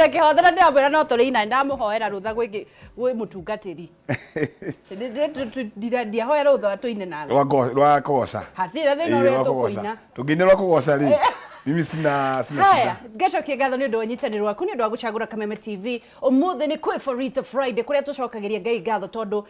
Twĩna kĩhotho na ndĩramwĩra no tũrĩina, ndamũhoera rũtha gwĩ gwĩ mũtungatĩri. Ndiahoya rũtha tũine nawe. Rwa kũgoca. Hatirĩ thĩna Ĩĩ, ũrĩa rwa kũgoca. tũkũina. Tũngĩina rwa kũgoca rĩ, mimi sina Haya, shida. ngacokia ngatho nĩ ũndũ wa ũnyitanĩri waku, nĩ ũndũ wa gũcagũra Kameme TV. Ũmũthĩ nĩ kwĩ Forita Friday, kũrĩa tũcokagĩria Ngai ngatho tondũ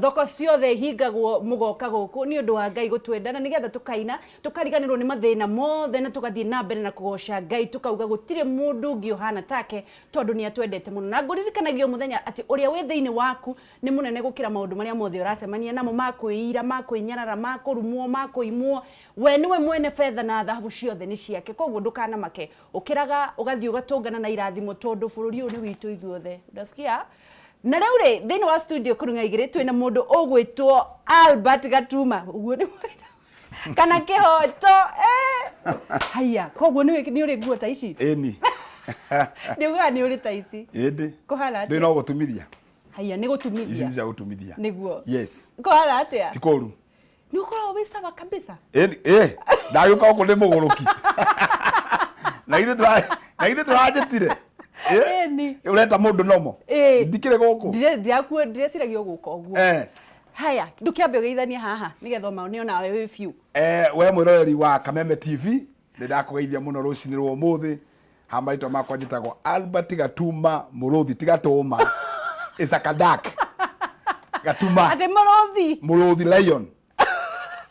thoko ciothe ihingagwo mũgoka gũkũ nĩ ũndũ wa Ngai gũtwenda, na nĩgetha tũkaina tũkariganĩrwo nĩ mathĩna mothe na tũgathiĩ na mbere na kũgoca Ngai, tũkauga gũtirĩ mũndũ ũngĩ ũhana take tondũ nĩ atwendete mũno. Na ngũririkanagia o mũthenya atĩ ũrĩa wĩ thĩinĩ waku nĩ mũnene gũkĩra maũndũ marĩa mothe ũracemania namo, ma kwĩira, ma kwĩnyarara, ma kũrumwo, ma kũimwo. We nĩwe mwene betha na thahabu, ciothe nĩ ciake. Koguo ndũkanamake, ũkĩraga ũgathiĩ ũgatũngana na irathimo tondũ bũrũri ũyũ nĩ witũ ithuothe. Unasikia? Na rĩu rĩ, thĩinĩ wa studio kũrung'a igĩrĩ twĩna mũndũ ũgwĩtwo Albert Gatuma. Ũguo nĩ kana kĩhoto, eh. Haiya, koguo nĩ ũrĩ nguo ta ici? Ĩni. Ndiugaga nĩ ũrĩ ta ici. Ĩndĩ. Kũhana Ndĩ atĩa? no gũtumithia. Haiya, nĩ Ici gũtumithia. nĩ cia gũtumithia. Nĩguo. Yes. Kũhana atĩa? Ti kũru. Nĩ ũkoragwo wĩ sawa kabisa. Ĩni, ĩ, ndagĩũka gũkũ ndĩ mũgũrũki. Na githĩ ndũra- na githĩ ndũranjĩtire? Ĩ? Ĩni. Ũreta mũndũ nomo. Ĩ. Ndikĩrĩ gũkũ. Ndireciragia ũgũka ũguo. Eh. Haya, ndũkĩambe ũgeithanie haha nĩgetha ũmaone onawe wĩ biũ. We mwĩroreri wa Kameme TV, nĩ ndakũgeithia mũno rũcinĩ rwa ũmũthĩ. Ha marĩtwa makwa njĩtagwo Albert Gatuma Mũrũthi, ti Gatũma. It's a kadak. Gatuma. Atĩ mũrũthi. Mũrũthi lion.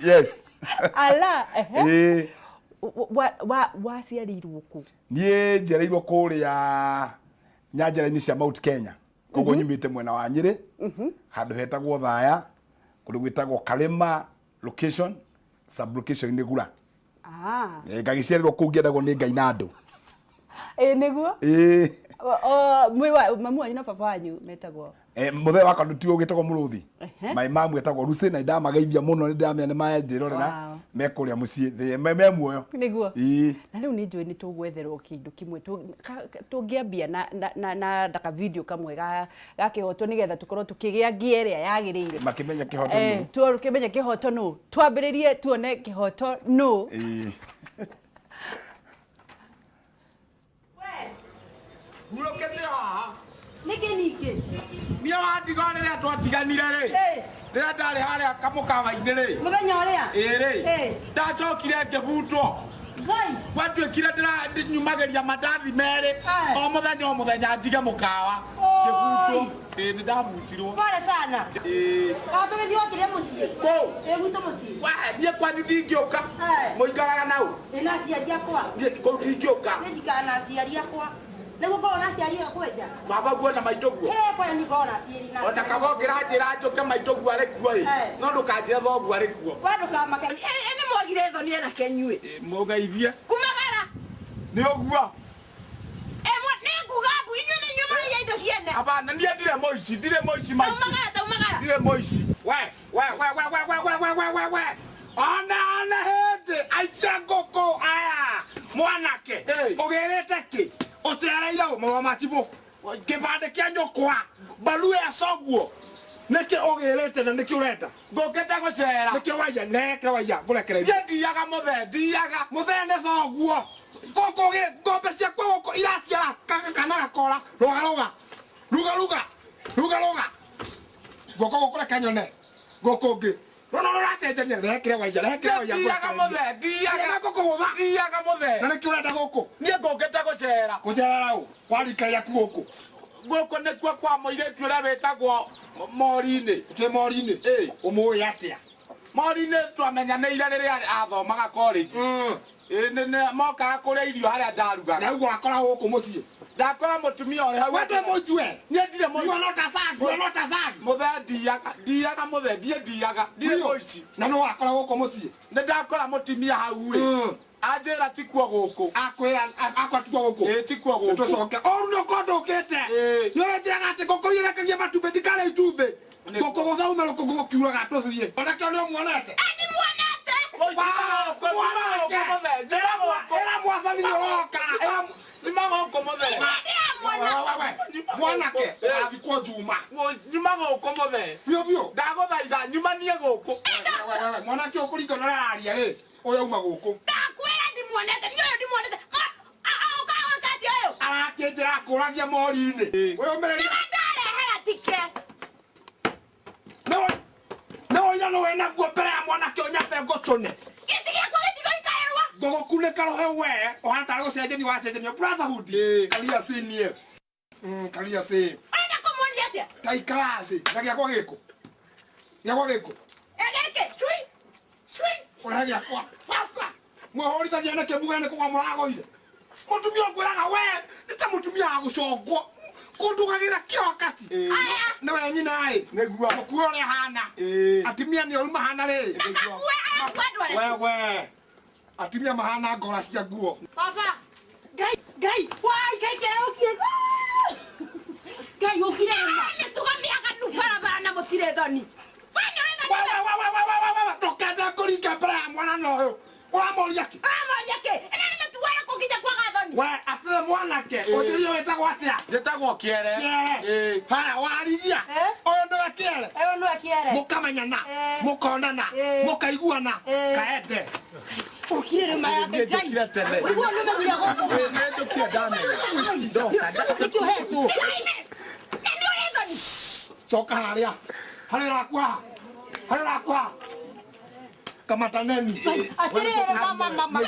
Yes. Ala, ehe. Ĩĩ. Waciarĩirwo kũ? Niĩ njiarĩirwo kũrĩa nyanjara-inĩ cia Mount Kenya. Koguo nyumĩte mwena wa Nyĩrĩ, handũ hetagwo Thaya, kũndũ gwĩtagwo Karĩma location, sub location nĩ Gura. Ah. Ngagĩciarĩrwo kũu ngĩendagwo nĩ Ngai na andũ. Ĩĩ nĩguo. Ĩĩ. Mwĩ wa mamu wanyu na baba wanyu metagwo? Mũthee wakwa tiwe ũgĩtagwo Mũrũthi. Ehe. My mom etagwo Lucy, na ndamageithia mũno, nĩ ndĩramenya nĩ manjĩrorera. Me kũrĩa mũciĩ, me muoyo. Nĩguo. Ĩĩ. Na rĩu nĩ njũĩ nĩ tũgwetherwo kĩndũ kĩmwe tũngĩambia na ka video kamwe ga kĩhoto nĩgetha tũkorwo tũkĩgĩa ngia ĩrĩa yagĩrĩire. Makĩmenya kĩhoto nũ. Tũkĩmenya kĩhoto nũ. Twambĩrĩrie tuone kĩhoto nũ. Ĩĩ. Hurũkĩte o haha. Nĩkĩ ningĩ? Niĩ wandiga rĩrĩa twatiganire rĩ, rĩrĩa ndarĩ harĩa kamũkawa-inĩ rĩ, Mũthenya ũrĩa? Ĩĩ rĩ, Eh. ndacokire ngĩbutwo. Ngai. Gwatuĩkire nyumagĩria mandathi merĩ o mũthenya o mũthenya njige mũkawa. Oi. Ngĩbutwo. Ĩĩ nĩ ndabutirwo. Pole sana. Ĩĩ. O tũgĩthiĩ wakĩrĩa mũciĩ. Kũ? Ĩ gwitũ mũciĩ. We, niĩ kwanyu ndingĩũka. Eh. Mũikaraga na ũ? Ĩ na aciari akwa. Niĩ kũu ndingĩũka. Niĩ njikaraga na aciari akwa. Nĩguo ngorwo na aciari a kwenja. Baba guo na maitũ guo. Hĩ kwanja niĩ ngoragwo na aciari na. Ona kaba ũngĩranjĩra njũke maitũ guo arĩ kuo ĩ. Eh. No ndũkanjĩre thoguo arĩ kuo. We ndũkamake. Ĩ nĩ mwagire thoni anake inyuĩ. Mũgeithie. Kumagara. Nĩ ũguo. Ĩ nĩ nguga mbu inyuĩ nĩ inyuĩ mũraiya indo ciene. Abana niĩ ndirĩ mũici, ndirĩ mũici maitũ. Taumagara, taumagara. Ndirĩ mũici. We, we, we, we, we, we, we, we, we, we, we. Ona ona hĩndĩ aici a ngũkũ aya mwanake ũgĩrĩte kĩ ũcereire ũ mũrũ wa macibũ kĩbandĩ kĩa nyũkwa mbaru ya coguo nĩkĩ ũgĩrĩte na nĩkĩ ũrenda? Ngũkĩte gũcera. Nĩkĩ waiya? Neke waiya ngũrekererie. Niĩ ndiyaga mũthee, ndiyaga. Mũthee nĩ thoguo. Gũkũ ng'ombe ciakwa gũkũ iraciara kana gakora. Rũga rũga. Ruga ruga. Ruga ruga. Guoko gũkũ reke nyone. Gũkũ ũngĩ. Rũno rũracenjania. Rehe kĩrĩa waiya. Rehe kĩrĩa waiya. Ndiyaga mũthee, ndiyaga. Ndiyaga ngũkũgũtha. Ndiyaga mũthee. Na nĩkĩ ũrenda gũkũ? Niĩ ngũkĩte gũcera. Gũcera ũ? Wa rika rĩaku gũkũ? Gũkũ nĩkuo kwa mũirĩtu ũrĩa wĩtagwo Morinĩ. Twĩ Morinĩ? Ĩĩ. Ũmũĩ atĩa? Morinĩ twamenyanĩire rĩrĩa athomaga college. Ĩĩ, nĩ mokaga kũrĩa irio harĩa ndarugaga. Na ũguo wakora gũkũ mũciĩ? Ndakora mũtumia ũrĩ hau. We ndwĩ mũici we? Niĩ ndirĩ mũici. You are not a thug, you are not a thug. Mũthee ndiyaga, ndiyaga mũthee, ndiĩ ndiyaga, ndirĩ mũici. Na nũ wakora gũkũ mũciĩ? Nĩ ndakora mũtumia hau rĩ. Anjĩra tikuo gũkũ. Akwĩra akwa tikuo gũkũ. Ĩĩ tikuo gũkũ. Tũcoke. Ũru nĩ ũkorwo ndũkĩte. Ĩĩ. Nĩ ũrĩnjĩraga atĩ ngũkũ irekagia matumbĩ ndikarĩa itumbĩ. Ngũkũ gũthaume rũkũngũ gũkiuraga tũthiĩ. Onake nĩ ũmuonete? Ndimuonete. Ĩra mwathani nĩ ũroka. Nyuma gũkũ mũthee. Ndĩramuona. Mwanake ũrathikwo Juma. Nyuma gũkũ mũthee. Biũ biũ. Ndagũthaitha nyuma niĩ gũkũ. Mwanake ũkũringana ũrĩa araria rĩ. Ũyũ auma gũkũ. Ndakwĩra ndimuonete, niĩ ũyũ ndimuonete. Ũkaga gwĩka atĩa ũyũ? Arakĩnjĩra akũragia mori-inĩ. Wĩyũmĩrĩrie. Ndarehera tike. Nĩ woira nĩ wĩna guo mbere ya mwanake ũnyambe ngũcũne. Gĩtĩ gĩakwa gĩtigũikarĩrwo. Ngũgũkunĩka rũhe we ũhana tarĩ gũcenjanio wacenjanio brotherhood. Karia si niĩ. Karia si. Ũrenda kũmuonia atĩa? Ta ikara thĩ na gĩakwa gĩkũ. Gĩakwa gĩkũ. Ĩ gĩkĩ, cui. Cui. Ũrehe gĩakwa. Basa. Mwĩhũrithagia nĩkĩ muge nĩ kũgwa mũragũire. Mũtumia ũngwĩraga we nĩ ta mũtumia wa gũcongwo. Kũndugagĩra kila wakati. Aya. Nĩwe nyina ĩ. Nĩguo. Mũkue ũrĩa ahana. Atumia nĩ oru mahana rĩ. Akue, akue andũ arĩa. Wewe. Atumia mahana ngora cia nguo. Baba. Ngai, Ngai, wai, Ngai kĩrĩa ũkire. Ngai ũkire ma. Mĩtugo mĩaganu barabara na mũtirĩ thoni. We nĩ ũrĩ thoni. Wewe wewe wewe wewe wewe ndũkende kũringa mbere ya mwana na ũyũ. Ũramũria kĩ? Ũramũria kĩ? Ĩno nĩ mĩtugo ĩrĩkũ nginya kwaga thoni? We atĩrĩ mwanake, ũnjĩrie wĩtagwo atĩa? Njĩtagwo Kĩere. Kĩere. Haya, warigia. Ũyũ nĩwe Kĩere. Ũyũ nĩwe Kĩere. Mũkamenyana, mũkonana, mũkaiguana, kaende. Ũkire rĩ maya Niĩ njũkire tene. Nĩguo nĩmenyire gũkũ. Nĩ njũkire ndamenya. Ndoka. Nĩkĩ ũhetwo? Nĩ ũrĩ thoni. Coka harĩa. Harĩa ũrakua. Harĩa ũrakua. Kamataneni. Atĩrĩrĩ mama mama.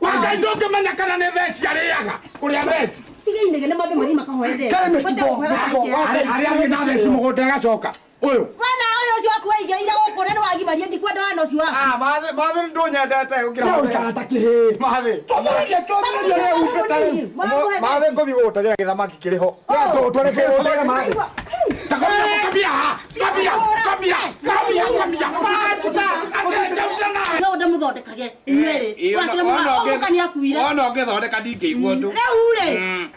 Wangai ndũngĩmenya kana nĩ theci arĩaga. Kũrĩa theci. Tiga inegene mambe mathiĩ makahoe theci. Kare mĩtugo. Arĩa angĩ na theci mũgũnda ĩgacoka. Ũyũ. Wana ũyũ ũcio waku waigĩrĩire gũkũ na nĩwagimaria ndikwenda wana ũcio waku. Ah, mathĩ mathĩ ndũnyendete gũkĩra Kĩu ũikara ta kĩhĩĩ. Mathĩ. Tũthĩrĩrie tũthĩrĩrie ũrĩa umbĩte rĩu. Mathĩ ngũthiĩ gũgũtegera gĩthamaki kĩrĩ ho. Tũreke ũtege mathĩ. Kamia, kamia, kamia, kamia, kamia. Majita, atĩ nawe. No ndamũthondekage inyuerĩ. Wakĩra mũna ũgũka nĩakuire. Wona ũngĩthondeka ndingĩigua ũndũ. Rĩu rĩ,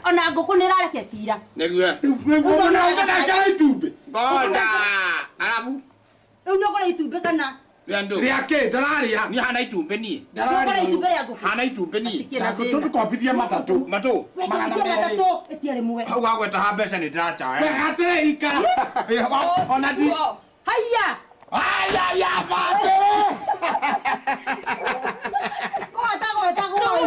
ona ngũkũ nĩĩrarekia tira. Nĩguo. Nĩguo ũnengera itumbĩ. Ngonda. Arabu. Rĩu nĩũgũra itumbĩ kana? Rĩa ndũ. Rĩa kĩ? Ndĩrarĩa. Niĩ hana itumbĩ niĩ. Nĩũgũra itumbĩ rĩa ngũkũ? Hana itumbĩ niĩ. Hatikĩrĩ na thĩna. Tũkombithie matatũ. Matũ. Wetithie matatũ ĩtia rĩmwe. Hau wagweta ha mbeca nĩ ndĩracaya. We atĩrĩ ikara. Ona ndi. Haiya! Aya ya batĩrĩ. Gweta gweta gwoi.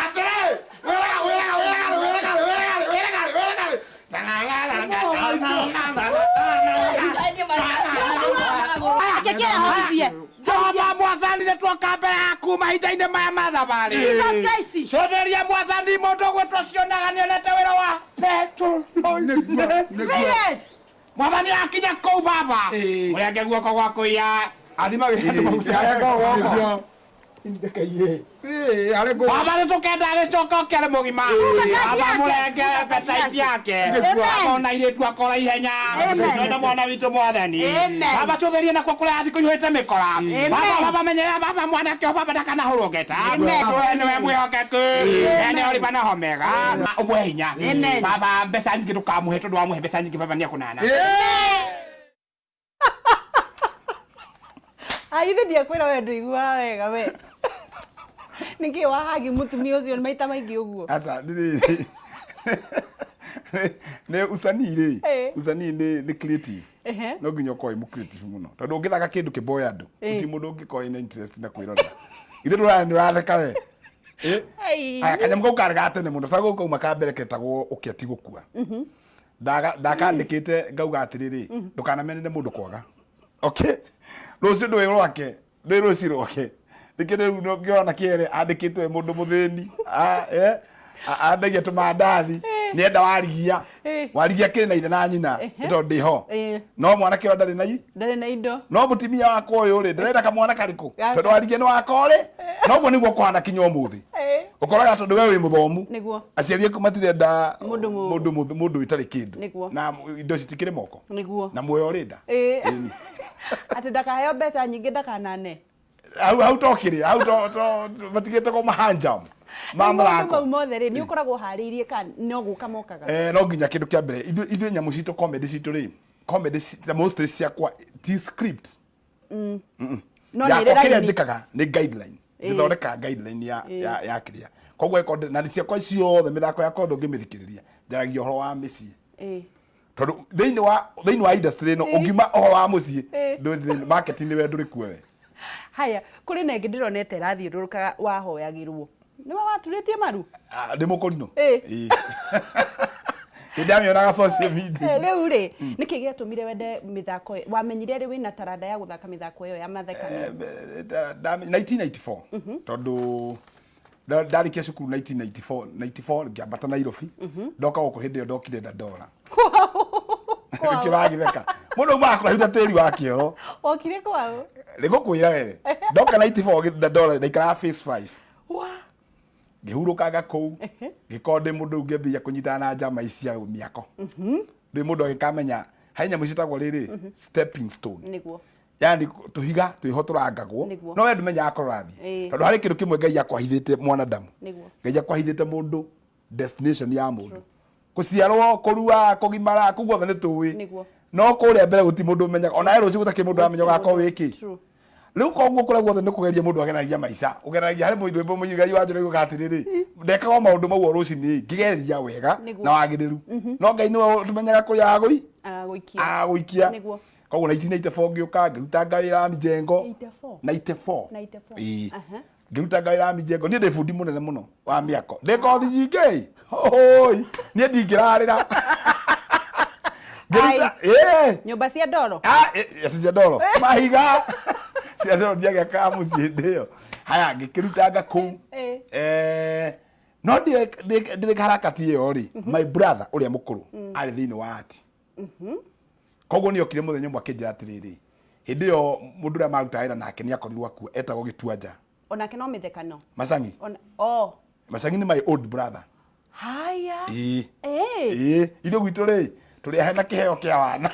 Atĩrĩ. Wĩraga wĩraga wĩraga wĩraga wĩraga wĩraga wĩraga. Akĩkĩra hobithie. Jehova mwathani nĩ tuoka mbere yaku mahinda-inĩ maya ma thabarĩ. Jesus Christ. Cũthĩria mwathani mũndũ ũgwĩtwo cionaga nĩonete wĩra wa Petero. Yes. Mwathani akinya kũu baba. Mũrenge guoko gwa kũiya. Athima wĩra maguta. Nĩguo. Baba nĩ tũkenda agĩcoka oke arĩ mũgima. Baba mũrenge mbeca ciake. Baba ona airĩtu akora ihenya. Amen. Twenda mwana witũ mwathani. Amen. Baba tũtherie nakuo kũrĩa athiĩ kũiyũrĩte mĩkora. Baba baba menyerera baba mwanake ũyũ baba ndakanahũrwo ngeta. Amen. We nĩwe mwĩhokeku. We nĩ ũrĩ na homega. Ũmũhe hinya. Amen. Baba mbeca nyingĩ ndũkamũhe tondũ wamũhe mbeca nyingĩ baba nĩekũnana. Aithe ndiakwĩra we ndũiguaga wega we. Nĩkĩ wahagi mũtumia ũcio maita maingĩ ũguo? Aca nĩ nĩ usanii rĩ usanii nĩ nĩ creative. No nginya ũkorwo wĩ mũ creative mũno tondũ ũngĩthaka kĩndũ kĩboe andũ gũtirĩ mũndũ ũngĩkorwo ena interest na kwĩrorera. Ithe ndũrona nĩ ũratheka we. Ai. Aya kanyamũ kau karĩ ga tene mũno ta gũkũ kauma ka mbere ketagwo ũkĩa ti gũkua. Ndakandĩkĩte ngauga atĩrĩrĩ ndũkanamenere mũndũ kwaga. Okay. Rũciũ ndũĩ rwake ndũĩ rũciũ rwake. Nĩkĩo rĩu ngĩona kĩere andĩkĩtwo e mũndũ mũthĩni andagia tũmandathi nĩenda warigia warigia kĩrĩ na ithe na nyina nĩ tondũ ndĩho no mwanake ũrĩa ndarĩ na Ndarĩ na indo. no mũtumia wakwa ũyũ rĩ ndĩrenda kamwana karĩkũ Gaka. tondũ warigia nĩ wakwa rĩ noguo nĩguo kũhana kinya ũmũthĩ ũkoraga tondũ we wĩ mũthomu Nĩguo. aciari aku matirenda Mũndũ mũndũ ũtarĩ kĩndũ Nĩguo. na indo citikĩrĩ moko Nĩguo. na muoyo ũrĩ nda Atĩ ndakaheo mbeca nyingĩ ndakanane. Hau hau tokĩrĩ hau to matigĩte ko mahanjam ma Rĩu maũndũ mũrako mau mothe rĩ nĩ ũkoragwo ũharĩirie kana no gũka mokaga? No nginya kĩndũ kĩa mbere ithuĩ nyamũ citũ comedy citũ rĩ comedy mostly ciakwa ti script. No nĩ Yakwa ĩrĩ kĩrĩa raini. njĩkaga nĩ guideline ndĩthondekaga guideline ya ya ya kĩrĩa koguo ĩkorwo na ciakwa ciothe mĩthako yakwa yothe ũngĩmĩthikĩrĩria njaragia ũhoro wa mĩciĩ tondũ thĩinĩ wa industry ĩno ũngiuma ũhoro wa mũciĩ ndũrĩ thĩinĩ marketing we ndũrĩ kuo we. Haya, kũrĩ na ĩngĩ ndĩronete ĩrathiũrũrũkaga wahoyagĩrwo. Nĩwe waturĩtie maru? Ah, ndĩ mũkũrinũ. Ĩ. Ĩ. Nĩndamĩonaga social media. Eh, rĩu rĩ, nĩkĩ gĩatũmire wende mĩthako ĩyo? Wamenyire rĩ wĩna taranda ya gũthaka mĩthako ĩyo ya mathekania? 1994, tondũ ndarĩkia cukuru 1994 94, ngĩambata Nairobi, ndoka gũkũ. Hĩndĩ ĩyo ndokire Dandora. Nĩkĩo ũragĩtheka, mũndũ umaga kũraihu ta tĩri wa kĩoro. Wokire kwao? Nĩngũkwĩra were, ndoka 94 Dandora, ndaikaraga phase 5. Wa. Ngĩhurũkanga kũu, ngĩkorwo ndĩ mũndũ rĩu, ngĩambĩrĩria kũnyitana na njama ici cia mĩako. Ndĩ mũndũ agĩkamenya harĩ nyamũ ciĩtagwo rĩrĩ stepping stone. Yani tũhiga twĩho tũrangagwo. No we ndũmenyaga korwo ũrathiĩ. Tondũ harĩ kĩndũ kĩmwe Ngai akwahithĩte mwanadamu. Ngai akwahithĩte mũndũ destination ya mũndũ, kũciarwo, kũrua, kũgimara, kũu guothe nĩ tũĩ. No kũrĩa mbere gũtirĩ mũndũ ũmenyaga, ona we rũciũ gũtakĩrĩ mũndũ ũramenya ũgakorwo wĩ kĩ. Rĩu koguo kũrĩa guothe nĩ kũgeria mũndũ ageragia maica, ũgeragia harĩ mũndũ Ngai wa njũra ugaga atĩrĩrĩ, ndekaga o maũndũ mau o rũcinĩ ngĩgeria wega na wagĩrĩru, no Ngai nĩwe ũmenyaga kũrĩa agũi Agagũikia. Agũikia. Koguo 1994 ngĩũka ngĩrutanga wĩra wa mijengo. 84? 94. 94. Ĩĩ. Ngĩrutanga wĩra wa mijengo. Niĩ ndĩ bundi mũnene mũno wa mĩako, ndĩ kothi nyingĩ hoi, niĩ ndingĩrarĩra. Ngĩruta ĩĩ. Nyũmba cia ndoro? Ah, cia ndoro, mahiga, cia ndoro ndiagĩakaga mũciĩ hĩndĩ ĩyo. Haya, ngĩkĩrutanga kũu. No ndĩ harakati ĩyo rĩ, my brother ũrĩa mũkũrũ arĩ thĩinĩ wa ati, koguo nĩ okire mũthenya ũmwe akĩnjĩra atĩrĩrĩ, hĩndĩ ĩyo mũndũ ũrĩa marutaga wĩra nake nĩ akorirwo akua, etagwo Gĩtuanja. Onake no mĩthekano? Macangi. Ona oh. Macangi nĩ my old brother. Haya. Ĩĩ. Ĩĩ, ithuĩ gwitũ rĩ, tũrĩ ahe na kĩheo kĩa wana.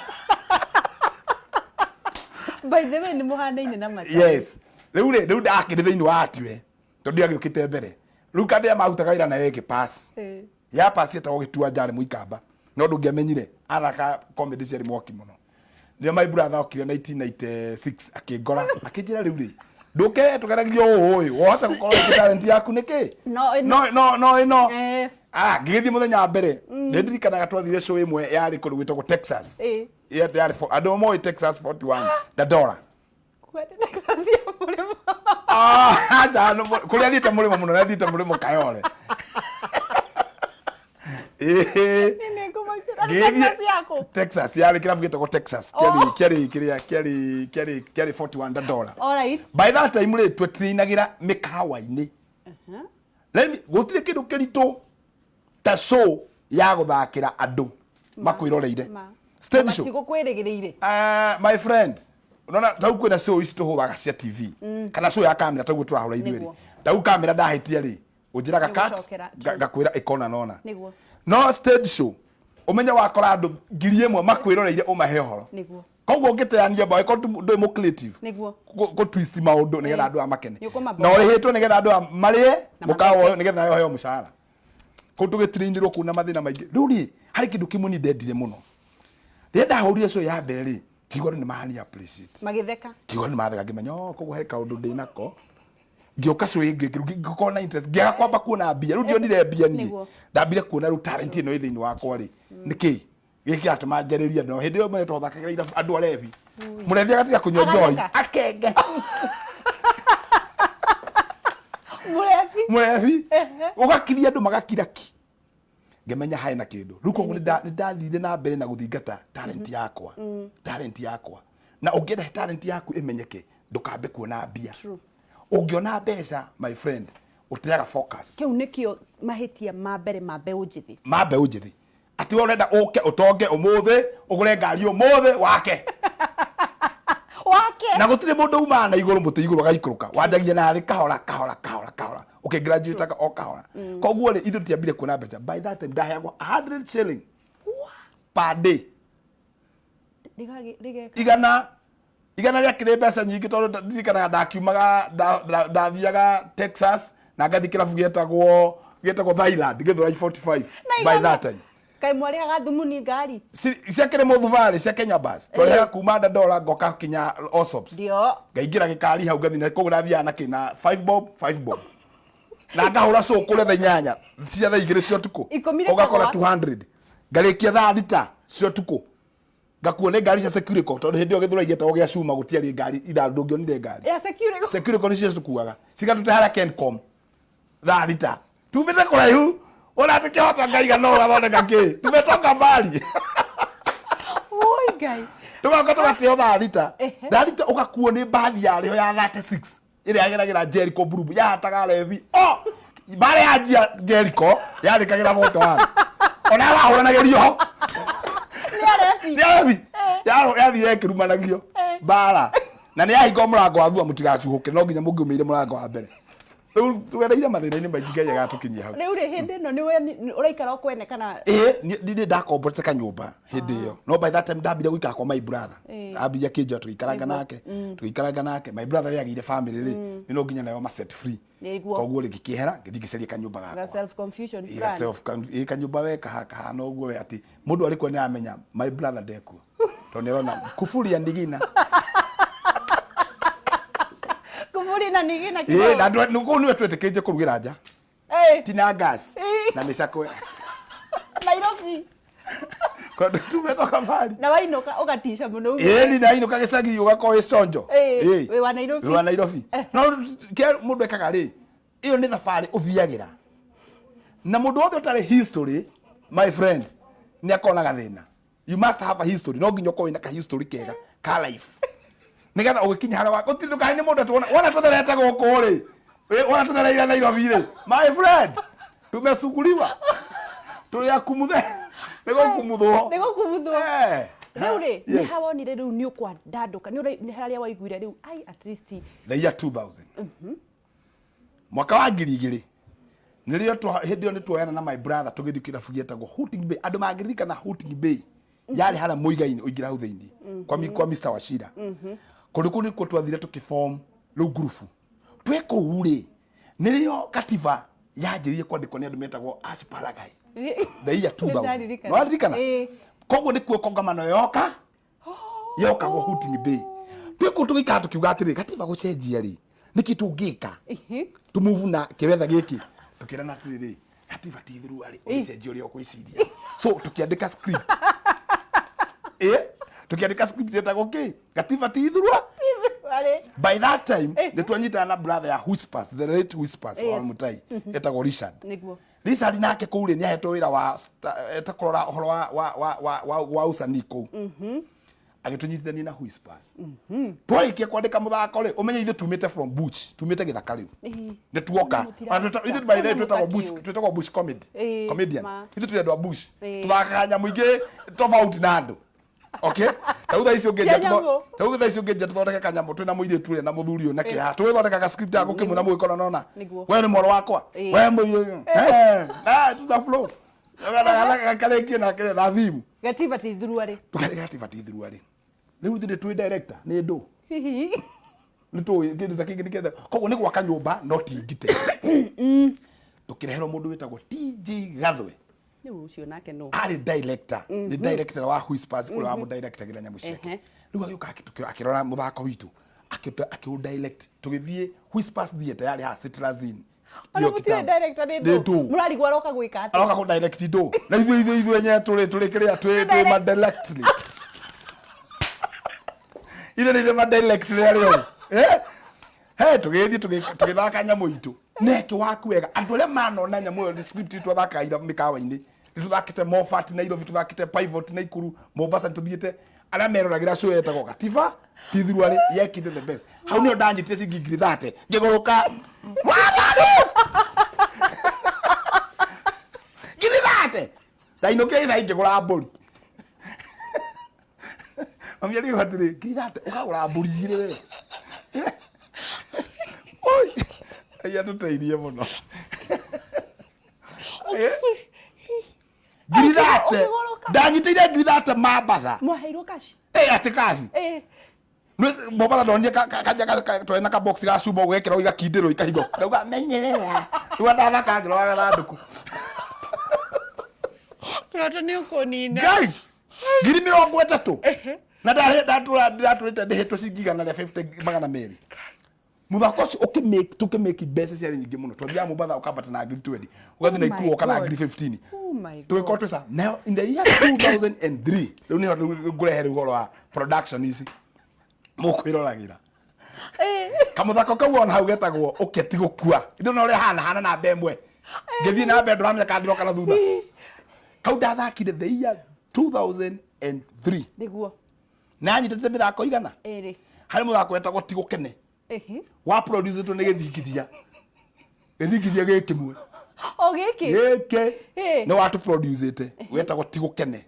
By the way, nĩ mũhanaine na Macangi. Yes. Rĩu rĩ, rĩu ndakĩrĩ thĩinĩ wa atiwe tondũ agĩũkĩte mbere rĩu kandĩ marutaga wĩra nayo ĩngĩ pass. Ya pass etagwo Gĩtuanja, arĩ mũikamba, no ndũngĩamenyire athaka comedy ciarĩ mwaki mũno. Nĩo my brother okire 1996 akĩngora akĩnjĩra, rĩu rĩ, ndũke tũgeragie ũũ ũyũ wahota gũkorwo ĩngĩ talent yaku nĩkĩ. No, ĩno. No no no ĩno. Ah, ngĩgĩthiĩ mũthenya wa mbere, nĩndirikanaga twathire show ĩmwe yarĩ kũndũ gwĩtagwo Texas. Yarĩ andũ moĩ Texas 41 Dandora. Kwenda Texas ya mũrĩmo. Ah, aca, no, kũrĩa thiĩte mũrĩmo mũno, thiĩte mũrĩmo Kayole. Ĩĩ. Nĩ nĩngũmakĩra. Ngĩthiĩ- Texas yaku? Texas yarĩ kĩrabu gĩtagwo Texas. Kĩarĩ kĩarĩ kĩrĩa kĩarĩ kĩarĩ kĩarĩ 41 Dandora. Alright. By that time rĩ, twetĩinagĩra mĩkawa-inĩ. Let me, gũtirĩ kĩndũ kĩritũ ta show ya gũthakĩra andũ makwĩroreire. Ma. Stage show. Matigũkwĩrĩgĩrĩire. My friend, unaona tau kwĩna show ici tũhũraga cia TV kana show ya kamera taguo tũrahũra ithuĩ rĩ, tau kamera ndahĩtia rĩ, ũnjĩraga cut. Nĩgũcokera, true. Ngakwĩra ĩkona nona. No stage show, ũmenye wakora andũ 1000 makwĩroreire, ũmahe ũhoro. Koguo ũngĩteania mbaũ ĩkorwo ndũrĩ mũ creative kũ twist maũndũ nĩgetha andũ aya makene. Nĩũkũmabora. Na ũrĩhĩtwo nĩgetha andũ aya marĩe Na mũkawa matheke. ũyũ nĩgetha nawe ũheo mũcara. Kũu tũgĩtrainĩrwo kũu na mathĩna maingĩ. Rĩu rĩ, harĩ kĩndũ kĩmwe niĩ ndendire mũno rĩrĩa ndahũrire show ya mbere rĩ, ngĩigua andũ nĩ mahani appreciate. Magĩtheka. Ngĩigua andũ nĩ matheka, ngĩmenya, oh, koguo harĩ kaũndũ ndĩ nako. Ngĩũka show ĩngĩ rĩu ngĩkorwo na interest, ngĩaga kwamba kuona mbia. Rĩu ndionire mbia niĩ. Ndambire kuona rĩu talent ĩno ĩ thĩinĩ wakwa rĩ, nĩkĩ gĩkĩ kĩratũma njarĩrie andũ? Hĩndĩ ĩyo mene twathakagĩra irabu, andũ arebi, mũrebi agatiga kũnyua njohi. Agatheka. Akenge. Mũrebi. Mũrebi ũgakiria andũ magakira ki, ngĩmenya harĩ na kĩndũ rĩu. Koguo nĩ ndathire na mbere na gũthingata talent yakwa, talent yakwa. Na ũngĩenda talent yaku ĩmenyeke, ndũkambe kuona mbia. Ũngĩona mbeca, my friend, ũteaga focus. Kĩu nĩkĩo mahĩtia ma mbere ma mbeũ njĩthĩ. Ma mbeũ njĩthĩ, atĩ we ũrenda ũke ũtonge ũmũthĩ, ũgũre ngari ũmũthĩ wake. Wake. Na gũtirĩ mũndũ umaga na igũrũ, mũtĩ igũrũ agaikũrũka. Wanjagia na thĩ, kahora kahora kahora kahora, ũkĩgraduataga o kahora. Koguo rĩ, ithuĩ tũtiambire kuona mbeca. By that time ndaheagwo 100 shilling per day. Rĩgeka. Igana rĩakĩrĩ mbeca nyingĩ, tondũ ndirikanaga ndakiumaga ndathiaga Texas na ngathiĩ kĩrabu gĩetagwo Thailand, Gĩthũrai 45 Na by igana. that time. Kaĩ mwarĩhaga thumuni ngari? Ciakĩrĩ mũthubarĩ cia Kenya Bus, twarĩhaga kuma Dandora ngoka kinya Osops. Ndio. Ngaingĩra gĩkari hau, ngathiĩ na koguo ndathiaga na kĩ na 5 bob, 5 bob, na ngahũra show kũrĩa thaa 8 cia thaa 2 cia ũtukũ. 10 Ũgakora rĩkagwa. 200, ngarĩkia thaa 6 cia ũtukũ. Ngakuo nĩ ngari cia Securico, tondũ hĩndĩ ĩyo Gĩthũrai gĩetagwo gĩa cuma, gũtiarĩ ngari ira ndũngĩonire ngari. Ya security. Securico nĩcio citukuaga, cigatũte harĩa Kencom thaa 6, tumĩte kũraihu ona tũkĩhota ngaiga no ũgathondeka kĩ, tumetoka mbali. Oi Ngai. Tũgoka tũgateo thaa 6. Ehe. Thaa 6 ũgakuo nĩ mbathi yarĩho ya 36 ĩrĩa yageragĩra Jericho Mburubu, yahataga rebi o mbara yanjia Jericho yarĩkagĩra moto wa ona wahũranagĩrio ho. Nĩ arebi. Nĩ arebi. Yathiĩ ĩkĩrumanagio mbara na nĩ yahingwo mũrango wa thutha, mũtigacuhũke, no nginya mũngĩumĩire mũrango wa mbere. Rĩu tugereire mathĩna-inĩ maingĩ, Ngai agatũkinyia hau. Rĩu rĩ, hĩndĩ ĩno nĩwe ũraikara o kwene kana? Ĩĩ, niĩ ndakomborete kanyũmba hĩndĩ ĩyo, no by that time ndambire gũikara kwa my brother. Ambia kĩnjoya, tũgĩikaranga nake, tũgĩikaranga nake. My brother rĩ agĩire family rĩ, nĩ no nginya nayo ma set free. Koguo rĩ, ngĩkĩehera, ngĩthiĩ ngĩcaria kanyũmba Ga gakwa. Self confusion Ĩ, ga plan. Ĩ, kanyũmba we kahana ũguo we atĩ mũndũ arĩ kuo nĩ amenya my brother ndekuo, tondũ nĩ arona kuburi ya ndigina. Kuburi na nigina. Ĩ, na andũ kũu nĩwe twetĩkĩrĩtie kũrugĩra nja tina gas na mĩcakwe. Nairobi. Kondũ tumetoka mbali. Na wainũka ũgatica mũno ũguo. Ĩni nainũka gĩcagi ũgakorwo wĩ conjo. Wĩ wa Nairobi. Wĩ wa Nairobi. No kĩa mũndũ ekaga rĩ, ĩyo nĩ thabarĩ ũthiagĩra na mũndũ wothe ũtarĩ history, my friend, nĩ akorwo na gathĩna. You must have a history. No nginya ũkorwo wĩna ka history kega ka life nigetha ũgĩkinya harĩa gũtirĩ ndũkahe nĩ mũndũ atĩ wona tũtherete gũkũ rĩ, wona tũthereire Nairobi rĩ, my friend, tumesuguliwa, tũrĩ akumuthe, nĩ gũkumuthwo. Nĩ gũkumuthwo. Rĩu rĩ, nĩ hawonire rĩu nĩ ũkwandandũka, nĩ harĩa waiguire rĩu ai at least? The year 2000, mwaka wa 2000, nĩrĩo hĩndĩ ĩyo nĩ tuoyana na my brother tũgĩthiĩ kĩrabu gĩetagwo Hooting Bay. Andũ mangĩririkana Hooting Bay yarĩ harĩa Mũigai-inĩ, ũingĩra hau thĩinĩ kwa Mr. Wachira. Kũndũ kũu nĩkuo twathire tũkĩform rĩu ngurubu. Twĩ kũu rĩ, nĩrĩo katiba yanjĩrĩirie kwandĩkwo nĩ andũ metagwo Ash Paragai, the year 2000. Nĩndaririkana. Nĩwaririkana? Ĩĩ. Koguo nĩkuo kongamano yoka yokagwo Hooting Bay. Twĩ kũu tũgĩikara tũkiuga atĩrĩ, gatiba gũcenjia rĩ, nĩkĩ tũngĩka tũmove na kĩwetha gĩkĩ? Tũkĩrana atĩrĩrĩ, gatiba ti thurua rĩ, ũgĩcenjia ũrĩa ũkwĩciria. So tũkĩandĩka script, ĩ tũkĩandĩka script yetagwo kĩ, Gatiba ti thurua. Arĩ. By that time nĩ twanyitana na brother ya Whispers, the late Whispers wa Mutai, etagwo Richard. Richard nake kũu rĩ, nĩ ahetwo wĩra wa eta kũrora ũhoro wa usanii kũu, agĩtũnyitithania na Whispers. Twarĩkia kwandĩka mũthako rĩ, ũmenye ithuĩ tumĩte from bush, tumĩte gĩthaka rĩu nĩ tuoka. Mũtira- Ona ithuĩ by the way twĩtagwo bush, mũtakĩũĩ. twĩtagwo bush comedy comedian. Ithuĩ tũrĩ andũ a bush, Ĩĩ. tũthakaga nyamũ ingĩ tofauti na andũ. Okay, ta rĩu thaa ici ũngĩnjia Cia nyamũ. Ta rĩu thaa ici ũngĩnjia tũthondeke kanyamũ twĩna mũirĩtu ũrĩa na mũthuri ũyũ na kĩeha, tũgĩthondeka ga script ya gũkĩmwĩra mũgĩkorwo nona we nĩ mwarĩ wakwa, we mũirĩtu, eh, tuna flow karĩkie na kĩrĩa na thimu. Gatiba ti thurua rĩ. Tũkarĩga ti thurua rĩ, rĩu ithuĩ twĩ director nĩ ndũ Hihi. Nĩ tũĩ kĩndũ ta kĩngĩ nĩ kĩenda. Koguo nĩ gwaka nyũmba no ti ngite, tũkĩreherwo mũndũ wĩtagwo TJ Gathwe. Rĩu ũcio nake no? Arĩ director, nĩ director wa Whispers, ũrĩa wamũdirectagĩra nyamũ ciake. Rĩu agĩũka akĩrora mũthako witũ, akĩũ direct, tũgĩthiĩ Whispers Theatre yarĩ haha Citrazine. Ona Iyo mũtiũĩ kitambo. director nĩ Nĩ ndũ. ndũ. Mũrarigwo aroka gwĩka atĩa? Aroka kũ direct ndũ, na ithuĩ enyewe tũrĩ kĩrĩa twĩ ma directly, ithuĩ nĩ ithuĩ ma directly arĩa ũũ, eh he tũgĩthiĩ tũgĩthaka nyamũ itũ neke waku wega. Andũ arĩa manona nyamũ ĩyo, nĩ script twathakaga ira mĩkawa-inĩ, nĩ tũthakĩte Moffat Nairobi, tũthakĩte Pivot Naikuru, Mombasa nĩ tũthiĩte. Arĩa meroragĩra show yetagwo Gatiba ti thurua rĩ, yekire the best. Hau nĩho ndanyitire ciringi 30,000, ngĩgũrũka mwathani, 30,000 ndainũkire gĩcagi ngĩgũra mbũri. Mami arĩ atĩrĩ, 30,000 ũkagũra mbũri igĩrĩ we? Oi, Ngai atũteithie mũno. 30,000. Ũkĩgũrũka. Ndanyitĩire 30,000 Mambatha. Mwaheirwo kaci? Ĩ, atĩ kaci. Mombatha ndonire twarĩ na kabox ga cuma, ũgekĩra igakindĩrwo ikahingwo, ndauga menyerera. Rĩu ndathaka ngĩroraga gathandũkũ. Kĩroto nĩ ũkũnina. Ngai, 30,000, na ndatũrĩte ndĩhĩtwo ciringi 150, 200. Muthako ũcio ũkĩmake tũkĩmake mbeca ciarĩ nyingĩ mũno. Twathiaga Mombatha ũkambata na ngiri 20, ũgathiĩ Oh my Nakuru ũka na God. ngiri 15. Oh my God. Tũgĩkorwo twĩca nayo in the year 2003. Rĩu nĩho rĩu ngũrehe rĩu ũhoro wa production ici mũkwĩroragĩra. Kamũthako kau ona hau getagwo ũketi gũkua. Ndona ũrĩa hana hana namba ĩmwe ngĩthiĩ na mbere, ndũramenya kana ndĩroka na thutha. Kau ndathakire the year 2003. Nĩguo. Na nyitĩte mĩthako igana. Ĩrĩ. Harĩ mũthako wetagwo Tigũkene, wa producetwo nĩ gĩthingithia, gĩthingithia gĩ kĩmwe. O gĩkĩ. Gĩkĩ. Ĩ. Nĩ watu producete wetagwo Tigũkene.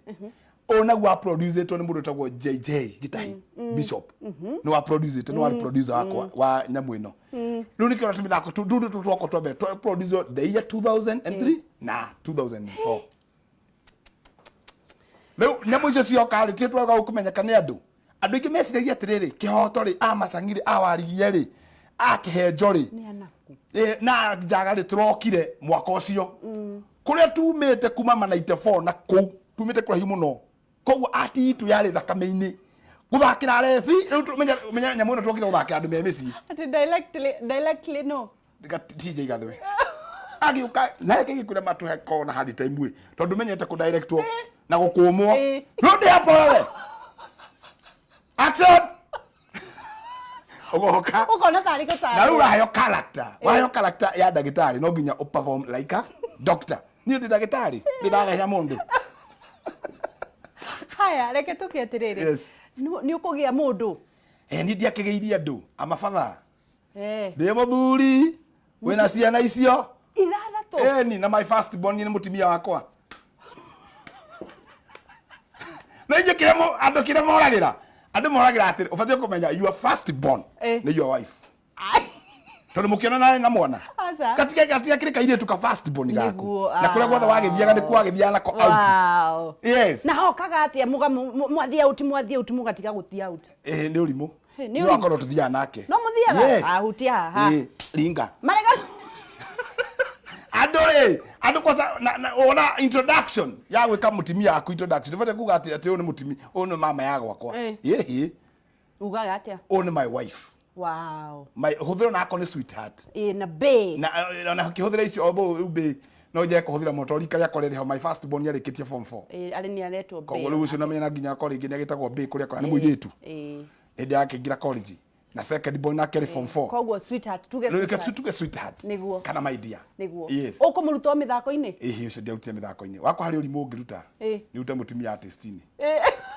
Ũyũ naguo wa producetwo nĩ mũndũ wetagwo JJ Gitahi Bishop, nĩ wa producete, nĩ warĩ producer wakwa wa nyamũ ĩno. Rĩu nĩkĩo na mĩthako tu tu twakwa twa mbere twa produce the year 2003 na 2004. Rĩu nyamũ icio cioka rĩ, tĩ twaga kũmenyeka nĩ andũ. Andũ aingĩ meciragia atĩrĩrĩ, kĩhoto rĩ, a macang'i rĩ, a warigie rĩ, a kĩhenjo rĩ. Nĩ anaku. Na njaga rĩ, tũrokire mwaka ũcio kũrĩa tumĩte kuma ma 94 na kũu tumĩte kũraihu mũno, koguo ati itũ yarĩ thakame-inĩ gũthakĩra rebi. Rĩu menya nyamũ ĩno twokire gũthakĩra andũ me mĩciĩ. Atĩ directly, directly no. TJ Gathwe agĩũka naye kĩgĩkwĩra matũhe kona hard time ĩ, tondũ menyete kũ directwo na gũkũmwo. Rudi hapo wewe, action, ũgoka. Ũkona tarĩ gũtarwo. Na rĩu ũraheo character, waheo character ya ndagĩtarĩ, no nginya ũ perform like a doctor. Niĩ ndĩ ndagĩtarĩ, ndĩ ndatheca mũndũ. Haya, reke tũke atĩrĩrĩ. Yes. Nĩ ũkũgĩa mũndũ. Eh, niĩ ndiakĩgĩirie andũ amabatha. Eh. Ndĩ mũthuri wĩna ciana icio 6. Eni na my first born nĩ mũtumia wakwa. Na inyuĩ kĩrĩa andũ kĩrĩa moragĩra, andũ moragĩra atĩrĩ, ũbatiĩ kũmenya your first born nĩ your wife, tondũ mũkĩonana na mwana. Aca. Gatiga gatiga kĩrĩ kairĩtu ka first born gaku. Nĩguo, Na kũrĩa guothe wagĩthiaga nĩ kwagĩthiaga nako out. Wow. Yes. Na hokaga atĩa mwathiĩ out, mwathiĩ out, mũgatiga gũthiĩ out? Ĩĩ, nĩ ũrimũ. Ĩ, nĩ Nĩ ũrimũ. wakorwo tũthiaga nake. No mũthiaga? Yes. Ah, hutia haha. Ĩ, ringa. Marega. Andũ rĩ, andũ kwanza na ona introduction ya gwĩka mũtumia waku introduction, ndũbatiĩ kuga atĩ ũyũ nĩ mũtumia, ũyũ nĩ mama ya gwakwa. Ĩhĩ. Ugaga atĩa? Ũyũ nĩ my wife. My hũthĩra nako nĩ sweetheart. Ĩ, na bae. Na ona kĩhũthĩra icio, although rĩu bae no njage kũhũthĩra mũno tondũ rika rĩakwa rĩrĩ ho, my first born nĩarĩkĩtie form 4. Ĩ, arĩ nĩ aretwo bae. Koguo rĩu ũcio namenya na nginya akorwo rĩngĩ nĩagĩtagwo bae kũrĩa akora nĩ mũirĩtu. Hĩndĩ yakĩingĩra college, na second born nake arĩ form 4. Koguo sweetheart, tuge Rĩu reke sweetheart. tuge sweetheart. Nĩguo. Kana my dear. Nĩguo. Yes. Ũkũmũruta o mĩthako-inĩ? Ĩhĩ, ũcio ndiarutire mĩthako-inĩ wakwa. Harĩ ũrimũ ũngĩruta nĩ ũrute mũtumia artist-inĩ.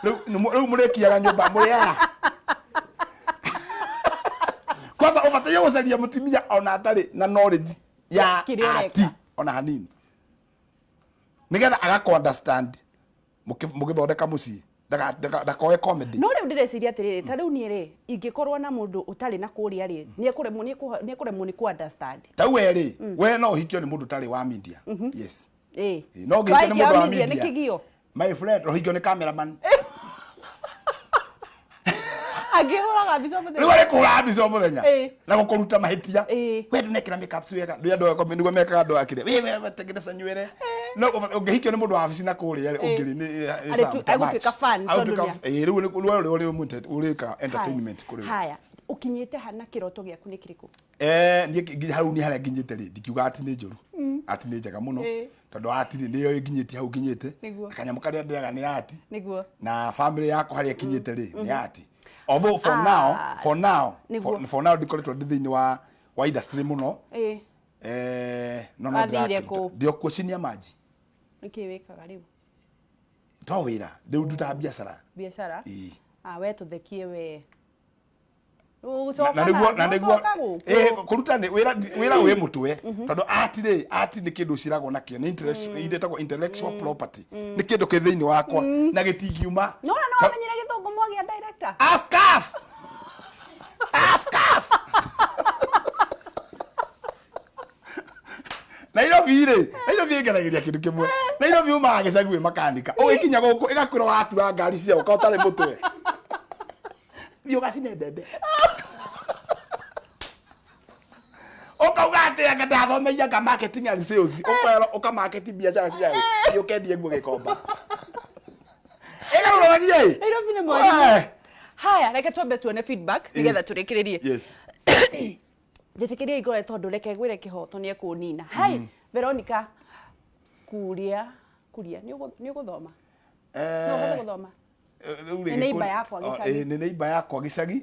Rĩu rĩu mũrĩkiaga nyũmba mũrĩ aya. Kwanza ũbataire gũcaria mũtumia ona atarĩ na knowledge ya Kĩrĩa ũreka. ati ona hanini, nĩgetha agakũ understand mũgĩthondeka mũciĩ. Ndakoe comedy. No rĩu ndĩreciria atĩrĩrĩ, ta rĩu niĩ rĩ, ingĩkorwo na mũndũ ũtarĩ na kũrĩa rĩ, nĩekũremwo nĩ kũ understand. Ta we rĩ, we no ũhikio nĩ mũndũ ũtarĩ wa media, yes. Ĩ. No ũngĩhikio nĩ mũndũ wa media nĩ media. kĩgio. My friend, ũhikio nĩ cameraman. Angĩhũraga mbica mũthenya. Rĩu arĩ kũhũra mbica o mũthenya na gũkũruta mahĩtia. We ndũnekĩra makeup wega, ndũĩ andũ akwa nĩguo mekaga, andũ akĩrĩa we we tengeneza nywĩre. No ũngĩhikio nĩ mũndũ wa wabici na kũrĩa rĩ, ũngĩrĩ nĩ Agũtuĩka fan tondũ Ĩ, rĩu nĩ we ũrĩ ũrĩka entertainment kũrĩ we. Haya, ũkinyĩte ha na kĩroto gĩaku nĩ kĩrĩkũ? Eh, niĩ nginya hau, niĩ harĩa nginyĩte rĩ, ndikiuga ati nĩ njũru, ati nĩ njega mũno, tondũ ati rĩ, nĩyo ĩnginyĩtie hau nginyĩte. Kanyamũ karĩa ndĩaga nĩ ati. Na family yakwa harĩa ĩkinyĩte rĩ, nĩ ati. Although for now, for now, for now ndikoretwo ndĩ thĩinĩ wa industry mũno. Eh, no Wathire ndĩrakĩruta. kũ? Ndĩ o kuo chini ya maji. Nĩkĩ wĩkaga rĩu? To wĩra rĩu, ndutaga biacara. Biacara? Ĩĩ. Ah, we tũthekie we. Na nĩguo na nĩguo kũruta nĩ wĩra, wĩra wĩ mũtwe, tondũ art rĩ, art nĩ kĩndũ ũciaragwo nakĩo, nĩ ĩtagwo intellectual property, nĩ kĩndũ kĩ thĩinĩ wakwa na gĩtingiuma. Nona no wamenyire gĩthũngũ mwagĩa director. Askaf, askaf. Nairobi rĩ, Nairobi ĩngenagĩria kĩndũ kĩmwe. Nairobi umaga gĩcagi wĩ makanika, ũgĩkinya gũkũ ĩgakwĩra watura ngari cia ũka ũtarĩ mũtwe, thiĩ ũgacine mbembe. Ũkauga atĩ anga ndathomeire anga marketing and sales, ũkerwo ũka market biacara ciayo, thiĩ ũkendie nguo Gĩkomba. Ĩgarũranagia ĩ. Nairobi nĩ mwarimũ. Haya, reke twambe tuone feedback nĩgetha tũrĩkĩrĩrie. Yes. Njĩtĩkĩria igore tondũ reke ngwĩre kĩhoto nĩ ekũnina. Hai, Veronica Kuria, Kuria, nĩ ũgũthoma? No ũhote gũthoma? Rĩu rĩ, Nĩ neighbor yakwa gĩcagi. Nĩ neighbor yakwa gĩcagi.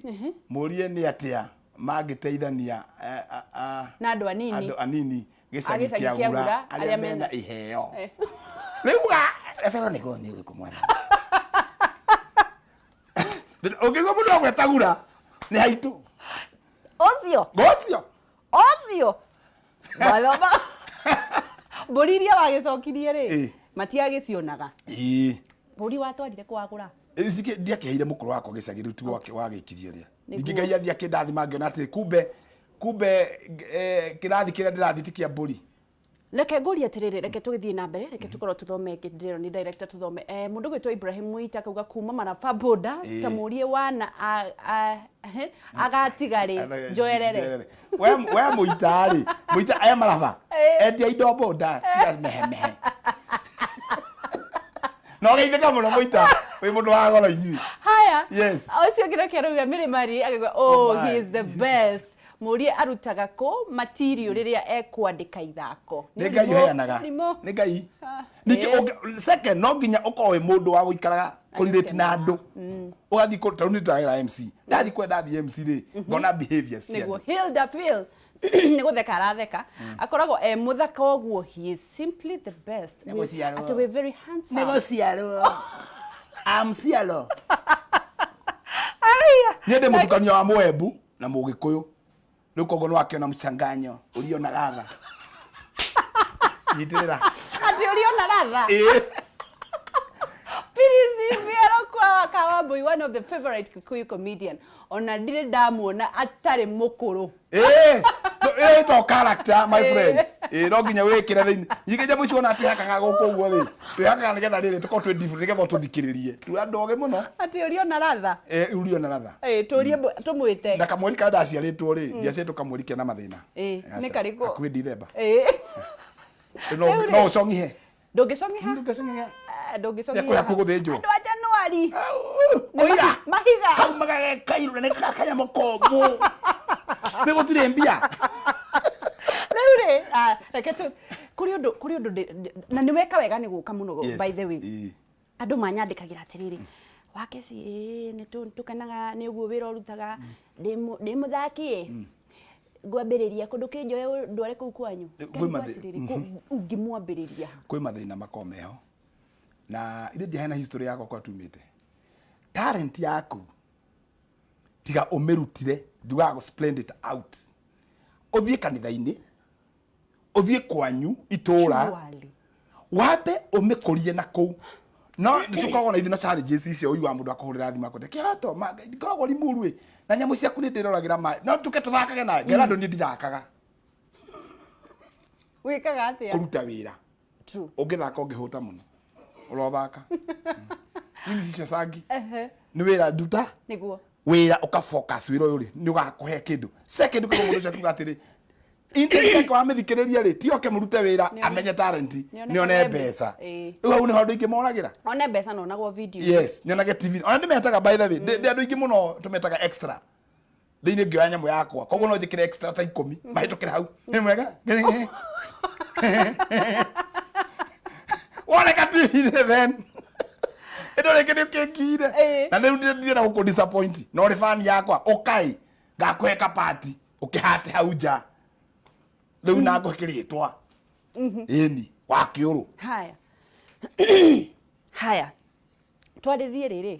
Mũrie nĩ atĩa mangĩteithania Na andũ anini. Andũ anini A gĩcagi gĩcagi kĩa kĩa Gura Gura, arĩa arĩa mena mena iheo. Rĩu ga Veronica ũyũ nĩ ũrĩkũ mwana? Ũngĩigua mũndũ agweta Gura nĩ haitũ. Ũcio? Ũcio. Ũcio? Mathoma. Mbũri iria wagĩcokirie rĩ, matiagĩcionaga. Ĩĩ. Mbũri watwarire kũ wagũra? Ndiakĩheire mũkũrũ wakwa gĩcagi rĩu tiwe wagĩkirie ũrĩa. Nĩguo. Ningĩ Ngai athiĩ akĩndathima ngĩona atĩ kumbe kĩrathi kĩrĩa ndĩrathiĩ ti kĩa mbũri. Reke ngũrie atĩrĩrĩ, reke tũgĩthiĩ na mbere, reke tũkorwo tũthome ĩngĩ, ndĩrerwo nĩ director tũthome. Mũndũ ũgwĩtwo Ibrahim Mwita akauga kuma Maraba boda, ta mũrie wana agatiga rĩ, njoerere. We Mũita rĩ, Mũita e Maraba, endia indo boda, tiga mehe mehe. Na ũgeithĩka mũno Mũita, wĩ mũndũ wa goro inyuĩ. Haya. Yes. Ũcio ũngĩ nake arauga Mĩrĩmari, akauga, oh, Oh my. he is the best. Mũrie arutaga kũ material rĩrĩa ekwandĩka ithako. Nĩ Ngai ũheanaga. Mũrimũ. Nĩ Ngai. Ningĩ second no nginya ũkorwo wĩ mũndũ wa gũikaraga kũrelate na andũ. Ũgathiĩ kũ tondũ niĩ ndĩragera MC. Ndathiĩ kũrĩa ndathiĩ MC rĩ, ngona behavior cia Nĩguo andũ. Hilda Phil nĩ gũtheka aratheka. Akoragwo e mũthaka ũguo, he is simply the best. Nĩ gũciarwo. Atĩ wĩ very handsome. Nĩ gũciarwo. Amciarwo. Aya. Niĩ ndĩ mũtukanio wa Mũembu na Mũgĩkũyũ. Rĩu koguo nĩ wakĩona mchanganyo ulio na ladha. Nyitĩrĩra. Atĩ ulio na ladha. Ĩĩ. Pirizi Miarokwa Kawambui, one of the favorite Kikuyu comedian. Ona ndirĩ ndamuona atarĩ mũkũrũ. Ĩĩ. Ĩĩ to character my friends. Ĩĩ no nginya wĩkĩre thĩinĩ. Nyingĩ nyamũ icio ona twĩhakaga gũkũ ũguo rĩ. Twĩhakaga nĩgetha rĩrĩ tũkorwo twĩ different nĩgetha ũtũthikĩrĩrie. Tũrĩ andũ ogĩ mũno. Atĩ ulio na ladha. Ĩĩ ulio na ladha. Ĩĩ tũrie tũmwĩte. Na kamweri karĩa ndaciarĩtwo rĩ, ndiaciarĩtwo kamweri kena mathĩna. Ĩĩ, Aca, nĩ karĩkũ? Hakuhĩ Dithemba. Ĩĩ. No Rĩu rĩ- no ũcong'ihe. Ndũngĩcong'iha? Ndũngĩcong'iha. Ndũngĩcong'iha. Nĩ kũrĩa gũthĩnjwo. Andũ a Januari. Kũira. Mahiga. Kaumaga ge kairũ na nĩ kanyamũ komũ. Nĩ gũtirĩ mbia. Rĩu rĩ, reke tu, kũrĩ ũndũ, kũrĩ ũndũ na nĩ weka wega nĩ gũka mũno, Yes. by the way. Ĩĩ. Andũ manyandĩkagĩra atĩrĩrĩ, Wakeci, ĩĩ, nĩ tũkenaga nĩ ũguo wĩra ũrutaga, ndĩ mũthaki ĩ, ngwambĩrĩria kũndũ kĩnjoe ndware kũu kwanyu. Kwĩ Ngai atĩrĩrĩ, ũngĩmwambĩrĩria. Kwĩ mathĩna makoragwo meho. Na ithe ndiaheana history yakwa kwa tumĩte. Talent yaku tiga ũmĩrutire, njugaga gũ splend it out. Ũthiĩ kanitha-inĩ, ũthiĩ kwanyu itũra, Surely. wambe ũmĩkũrie na kũu. No nĩtũkoragwo na ithuĩ na challenges icio, ũiguaga mũndũ akũhũrĩra thimũ akwenda kĩhoto, ngoragwo Limuru ĩ, na nyamũ ciaku nĩ ndĩroragĩra maĩ, no tũke tũthakage nawe. Ngera andũ niĩ ndithakaga. Wĩkaga atĩa? Kũruta wĩra. True. Ũngĩthaka ũngĩhũta mũno. Ũrothaka. Mimi si cacangi. Nĩ wĩra nduta. Nĩguo. Wĩra ũka focus wĩra ũyũ rĩ, nĩ ũgakũhe kĩndũ. Second ũkaigua mũndũ ũcio akiuga atĩrĩ, interest yake wamĩthikĩrĩria rĩ, ti oke mũrute wĩra, amenye talent, Nĩone nĩone kameme. mbeca. Ĩĩ. Rĩu hau nĩho andũ aingĩ moragĩra. One mbeca na onagwo video. Yes, nyonage TV. Ona ndĩmetaga by the way, ndĩ andũ aingĩ mũno tũmetaga extra. Thĩinĩ ngĩoya nyamũ yakwa, koguo no njĩkĩre extra ta 10, mahĩtũkĩre hau. Nĩ mwega? Woneka TV-inĩ then. Ĩno rĩngĩ nĩ ũkĩngiire. Na rĩu ndirenda gũkũ disappoint. No ũrĩ fan yakwa, ũkai, ngakũhe kabati, ũkĩhate hau nja. Rĩu na ngũhe kĩrĩtwa. Ĩni, wa kĩũrũ. Haya. Haya. Twarĩrie rĩrĩ,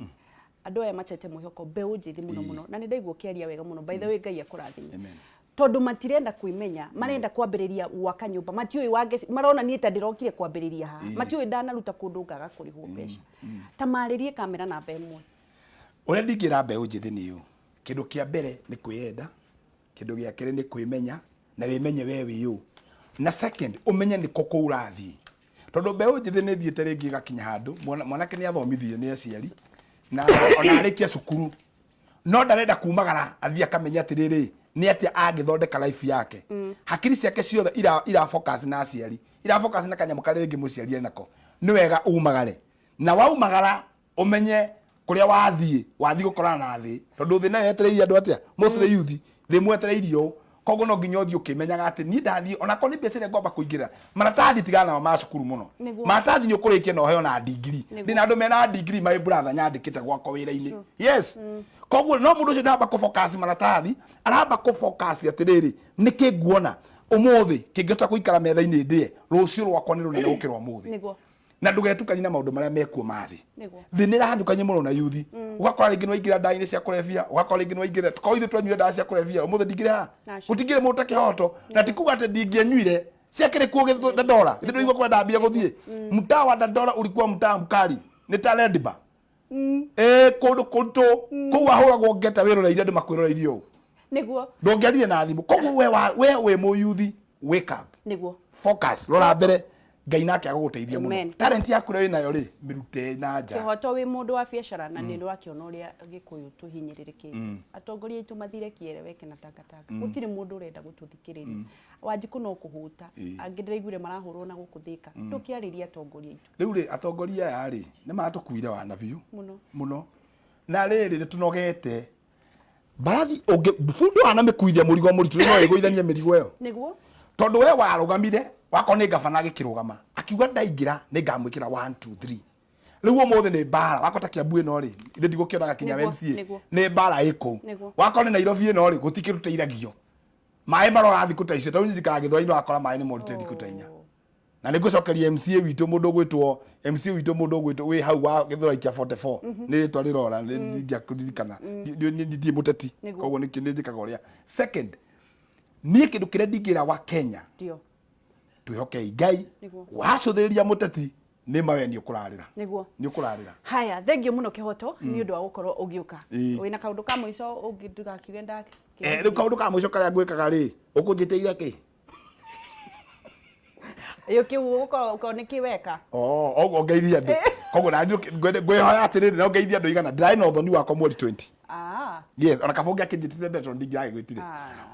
andũ aya matete mwĩhoko, mbeũ njĩthĩ mũno mũno, na nĩ ndaigua ũkĩaria wega mũno. By the way, Ngai akũrathime. Amen. Tondũ matirenda kwĩmenya, marenda kwambĩrĩria gwaka nyũmba, matiũĩ wange, marona niĩ ta ndĩrokire kwambĩrĩria haha, matiũĩ ndanaruta kũndũ ngaga kũrĩhwo mbeca. Ta marĩrie kamera namba ĩmwe. Ũrĩa ndingĩra mbeũ njĩthĩ nĩ ũũ, kĩndũ kĩa mbere nĩ kwĩyenda, kĩndũ gĩa kerĩ nĩ kwĩmenya, na wĩmenye we wĩ ũ. Na second, ũmenye nĩ kũ kũu ũrathiĩ. Tondũ mbeũ njĩthĩ nĩ ĩthiĩte rĩngĩ ĩgakinya handũ, mwanake nĩ athomithirio nĩ aciari, na ona arĩkia cukuru, no ndarenda kumagara athiĩ akamenye atĩrĩrĩ, nĩ atĩa angĩthondeka life yake. Hakiri ciake ciothe ira focus na aciari, ira focus na kanyamũ karĩa rĩngĩ mũciari enako. Nĩ wega umagare. Na waumagara ũmenye kũrĩa wathiĩ, wathiĩ gũkorana na thĩ. Tondũ thĩ nayo yetereire andũ atĩa? Mostly youth, thĩ mwetereire ũũ. Koguo no nginya ũthiĩ ũkĩmenyaga atĩ niĩ ndathiĩ onakorwo nĩ biacara ngwamba kũingĩra, maratathi tigana namo ma cukuru mũno. Maratathi nĩ ũkũrĩkia na ũheo na ndigiri. Ndĩna andũ mena ndigiri, my brother, nyandĩkĩte gwakwa wĩra-inĩ. Yes. Koguo no mũndũ ũcio ndamba kũ-focus maratathi, aramba kũ-focus atĩrĩrĩ, nĩkĩ nguona ũmũthĩ kĩngĩhota gũikara metha-inĩ ndĩe, rũciũ rwakwa nĩ rũnene gũkĩra ũmũthĩ. Na ndũgetukanie na maũndũ marĩa mekuo ma thĩ. Thĩ nĩ ĩrahanyũkania mũno na yuthi. Ũgakora rĩngĩ nĩ waingĩra ndawa-inĩ cia kũrebia, ũgakora rĩngĩ nĩ waingĩra, korwo ithuĩ twanyuire ndawa cia kũrebia ũmũthĩ ndingĩrĩ haha, gũtingĩrĩ mũndũ ta kĩhoto. Na ti kuga atĩ ndingĩanyuire, ciakĩrĩ kuo Dandora. Ithuĩ ndũigua kũrĩa ndambire gũthiĩ. Mtaa wa Dandora ulikuwa mtaa mkali, nĩ ta Red Bar. Ĩ kũndũ kũritũ kũu, wahũragwo ngeta wĩroreire andũ makwĩroreirie ũũ. Ndũngĩarire na thimũ. Koguo we wĩ mũyuthi, wake up. Focus, rora mbere, Ngai nake agũgũteithia mũno. Amen. Talent yaku ĩrĩa wĩnayo rĩ, mĩrute na nja. Kĩhoto, wĩ mũndũ wa biacara na nĩ ũrakĩona ũrĩa Gĩkũyũ tũhinyĩrĩrĩkĩte. Atongoria aitũ mathire kĩereweke na takataka. Gũtirĩ mũndũ ũrenda gũtũthikĩrĩria. Wanjikũ no kũhũta. Angĩ ndĩraiguire marahũrwo na gũkũ Thĩka. Ndũkĩarĩrie atongoria aitũ. Rĩu rĩ, atongoria aya rĩ, nĩ matũkuire wana biũ. Mũno. Mũno. Na rĩrĩ, nĩ tũnogete. Mbarathi ũngĩ bundo wanamĩkuithia mũrigo mũritũ no ĩgũithanie mĩrigo ĩyo. Tondũ we warũgamire, wakorwo nĩ gabana agĩkĩrũgama, akiuga ndaingĩra nĩ ngamwĩkĩra 1 2 3. Rĩu ũmũthĩ nĩ mbara, wakorwo ta Kiambu ĩno rĩ, ithe ndigũkĩonaga kinya MCA, nĩ mbara ĩ kũu. Wakorwo nĩ Nairobi ĩno rĩ, gũtikĩrutĩithagio. Maĩ marora thikũ ta icio, tondũ niĩ njikaraga Gĩthwai-inĩ wakora maĩ nĩ morĩte thikũ ta 4. Na nĩ ngũcokeria MCA witũ, mũndũ ũgwĩtwo MCA witũ, mũndũ ũgwĩtwo wĩ hau wa Gĩthũrai kĩa 44, nĩ rĩtwa rĩrora ndingĩakũririkana, ndirĩ mũteti, koguo nĩ njĩkaga ũrĩa. Second, niĩ kĩndũ kĩrĩa ndingĩra wa Kenya, twĩhokei Ngai. Wacũthĩrĩria mũteti nĩ mawe nĩ ũkũrarĩra. Nĩ ũkũrarĩra. Haya, thengio mũno Kĩhoto nĩ ũndũ wa gũkorwo ũgĩũka. Wĩna kaũndũ ka mũico ũngĩ ndũgakiuge ndake? Rĩu kaũndũ ka mũico karĩa ngwĩkaga rĩ, ũkũnjĩtĩire kĩ? Ĩyo kĩu ũgũkorwo nĩ kĩ weka? Oh, oguo ngeithia andũ. Koguo na ngwĩhoya atĩrĩrĩ, no ngeithia andũ igana. Ndĩrarĩ na ũthoni wakwa mweri 20. Yes, ona kaba ũngĩakĩnjĩtire mbere tondũ ndingĩragĩgwĩtire.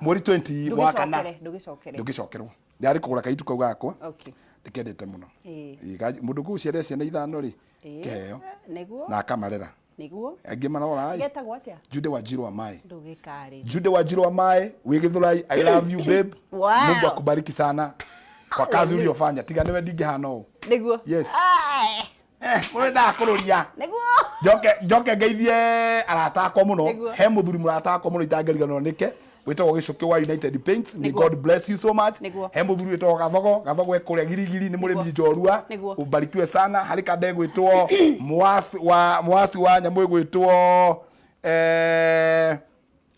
Mweri 20 wa kana. Ndũgĩcokere. Ndũngĩcokerwo. Ndĩrarĩ kũgũra kairĩtu kau gakwa. Ndĩkendete mũno. Mũndũ gũciarĩra ciana 5 rĩ, kĩheo. Na akamarera. Angĩ marora ĩ. Getagwo atĩa? Jude Wanjiru wa Mai. Ndũgĩkarĩre. Jude Wanjiru wa Mai, wĩ Gĩthũrai, I love you babe. Mungu akubariki sana kwa kazi uliyofanya. Tiga niwe ndingĩhana ũũ. Yes. Mũrĩ ndakũrũria. Njoke njoke ngeithie arata akwa mũno. He mũthuri mũrata akwa mũno itangĩriganĩrwo nĩke, wĩtagwo Gĩcũkĩ wa United Paints. May God bless you so much. He mũthuri wĩtagwo Gathogo, Gathogo e kũrĩa Girigiri, nĩ mũrĩmi njorua. Ubarikiwe sana. Harĩ kanda ĩgwĩtwo mwasi wa mwasi wa nyamũ ĩgwĩtwo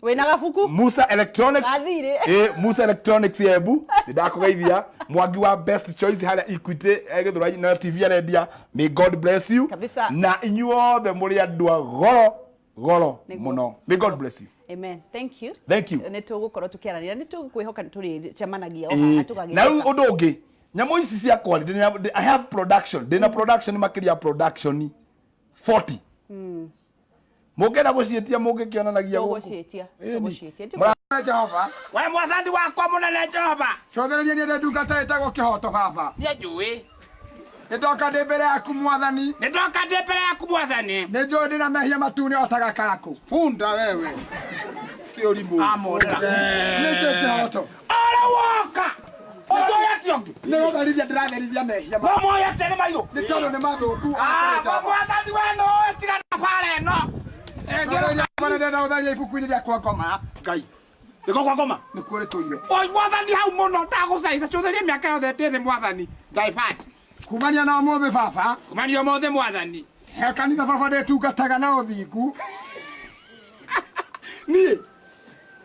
Wĩna gabuku? Musa Electronics. Gathirĩ. Musa Electronics Embu, nĩ ndakũgeithia. Mwangi wa Best Choice harĩa Equity, Gĩthũrai na TV arendia. May God bless you. Kabisa. Na inyuothe mũrĩ andũ a goro goro mũno. May God bless you. Amen. Thank you. Thank you. Nĩ tũgũkorwo tũkĩaranĩria, nĩ tũkwĩhoka nĩ tũrĩcemanagia o haha tũgagĩtheka. Na rĩu ũndũ ũngĩ, nyamũ ici ciakwa rĩ, I have production, ndĩna production makĩria ya production 40. Mũngĩenda gũciĩtia mũngĩkĩonanagia gũkũ. Tũgũciĩtia. Ĩni. Tũgũciĩtia. Jehova. We mwathani wakwa mũnene Jehova. Cothereria niĩ ndĩ ndungata ĩtagwo Kĩhoto baba. Niĩ njũĩ. Nĩ ndoka ndĩ mbere yaku mwathani. Nĩ ndoka ndĩ mbere yaku mwathani. Nĩ njũĩ ndĩna mehia matune o ta gakarakũ. Punda wewe. Kĩũrimũ. Amorera. Nĩkĩ Kĩhoto? Ore woka. Ũndũ atĩ ũngĩ. Nĩ gũtherithia ndĩratherithia mehia. Mamoya atĩ nĩ mairũ. Nĩ tondũ nĩ mathũku. Ah, mwathani we no tiga na bara ĩno. Cothereria baba, ndĩrenda gũtheria ibuku-inĩ rĩa kwa ngoma. Ngai. Nĩko kwa ngoma? Nĩkuo rĩtũire. Oi mwathani hau mũno ndagũcaitha cũthĩrie mĩaka yothe ndĩ thĩ mwathani. Divert. Kumania na ũmũthĩ baba. Kumania ũmũthĩ mwathani. He kanitha baba ndĩtungataga na ũthingu. Niĩ.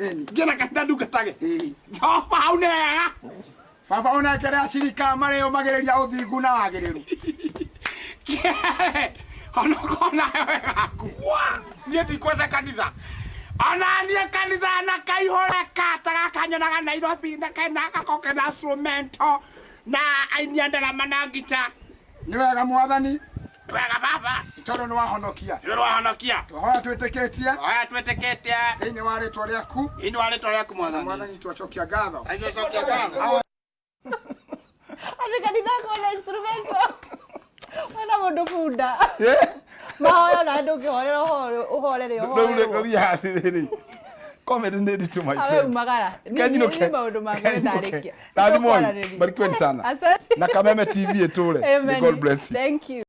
Ngĩna kanitha ndungatage. Jehova hau nĩ wega. Baba ũnengere acirika marĩũmagĩrĩria ũthingu na wagĩrĩru. Kĩere. Ona ũkona wega Niĩ ndikwenda kanitha. Ona niĩ kanitha na kaihũre kata gaka nyonaga Nairobi na kena gako kena instrumento na aini a ndarama na ngita. Nĩ wega mwathani. Nĩ wega baba. Nĩ tondũ nĩ wahonokia. Nĩ wahonokia. Twahoya twĩtĩkĩtie. Twahoya twĩtĩkĩtie. Thĩinĩ wa rĩtwa rĩaku. Thĩinĩ wa rĩtwa rĩaku mwathani. Mwathani twacokia ngatho. Twacokia ngatho. Atĩ kanitha kwĩna instrumento. Wena mũndũ bunda. Mahoya na ndũngĩhorera ũhorere Rĩu rĩ, ũhorerwo. gũthiaga atĩrĩrĩ. Comedy nĩ nditũ, my Awe friend. umagara. Kenyinũke. Nĩ maũndũ ma Kenyinũke. ndarĩkia. Rathimwoi, barikiweni sana. Asante. Na Kameme TV ĩtũre. May Amen. God bless you. Thank you.